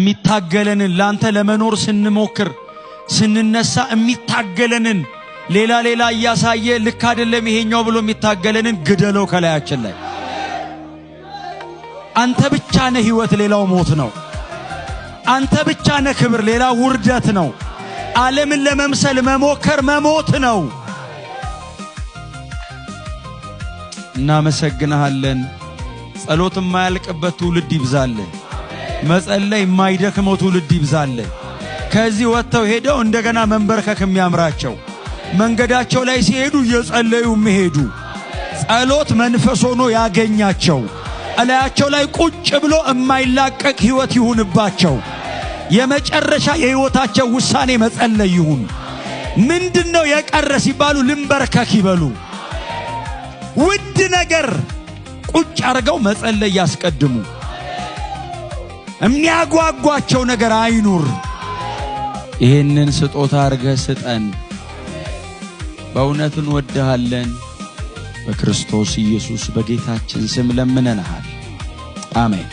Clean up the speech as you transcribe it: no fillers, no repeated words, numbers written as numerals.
የሚታገለንን፣ ላንተ ለመኖር ስንሞክር ስንነሳ የሚታገለንን፣ ሌላ ሌላ እያሳየ ልክ አይደለም ይሄኛው ብሎ የሚታገለንን ግደለው ከላያችን ላይ። አንተ ብቻ ነህ ሕይወት፣ ሌላው ሞት ነው። አንተ ብቻ ነህ ክብር፣ ሌላ ውርደት ነው። ዓለምን ለመምሰል መሞከር መሞት ነው። እናመሰግንሃለን። ጸሎት የማያልቅበት ትውልድ ይብዛልህ። መጸለይ የማይደክመው ትውልድ ይብዛልህ። ከዚህ ወጥተው ሄደው እንደገና መንበርከክ የሚያምራቸው፣ መንገዳቸው ላይ ሲሄዱ እየጸለዩ የሚሄዱ፣ ጸሎት መንፈስ ሆኖ ያገኛቸው፣ እላያቸው ላይ ቁጭ ብሎ የማይላቀቅ ሕይወት ይሁንባቸው። የመጨረሻ የሕይወታቸው ውሳኔ መጸለይ ይሁን። ምንድነው የቀረ ሲባሉ ልንበርከክ ይበሉ። ውድ ነገር ቁጭ አድርገው መጸለይ ያስቀድሙ። የሚያጓጓቸው ነገር አይኑር። ይህንን ስጦታ አድርገህ ስጠን። በእውነት እንወድሃለን። በክርስቶስ ኢየሱስ በጌታችን ስም ለምነንሃል። አሜን።